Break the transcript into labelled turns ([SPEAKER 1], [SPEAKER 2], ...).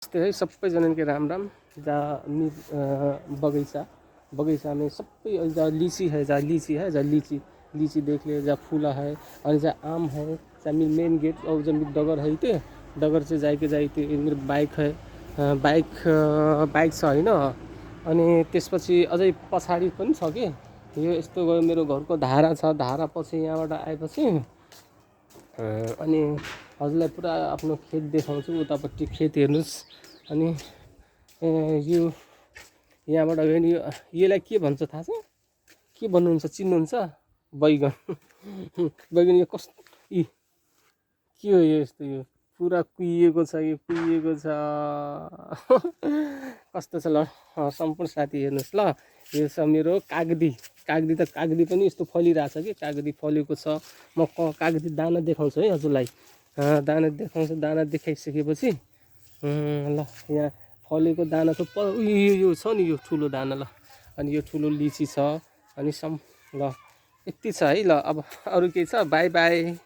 [SPEAKER 1] नमस्ते है सबैजना के राम राम। जहाँ बगीचा में सबै जहाँ लीची है, जहाँ लीची देख ले, जहाँ फूला है और जहाँ आम है, जहाँ मेन गेट और जहाँ डगर है ते डगर चाहिँ जाइते मेरो बाइक है, बाइक छ हैन। अनि त्यसपछि अझै पछाडि पनि छ कि यो यस्तो गयो मेरो घरको धारा छ। धारा पछि यहाँबाट आएपछि अनि हजुरलाई पुरा आफ्नो खेत देखाउँछु। उतापट्टि खेत हेर्नुस्। अनि यो यहाँबाट गयो नि यसलाई के भन्छ थाहा छ? के भन्नुहुन्छ, चिन्नुहुन्छ? बैगन। बैगन यो कस्तो के हो यो? यस्तो यो पुरा कुहिएको छ, यो कुहिएको छ। कस्तो छ ल सम्पूर्ण साथी हेर्नुहोस् ल। यो छ मेरो कागदी त कागदी पनि यस्तो फलिरहेछ कि कागदी फलेको छ। म कागदी दाना देखाउँछु है हजुरलाई। दाना देखाउँछु। दाना देखाइसकेपछि ल यहाँ फलेको दाना त यो छ नि, यो ठुलो दाना ल। अनि यो ठुलो लिची छ। अनि ल यति छ है ल। अब अरू केही छ? By by.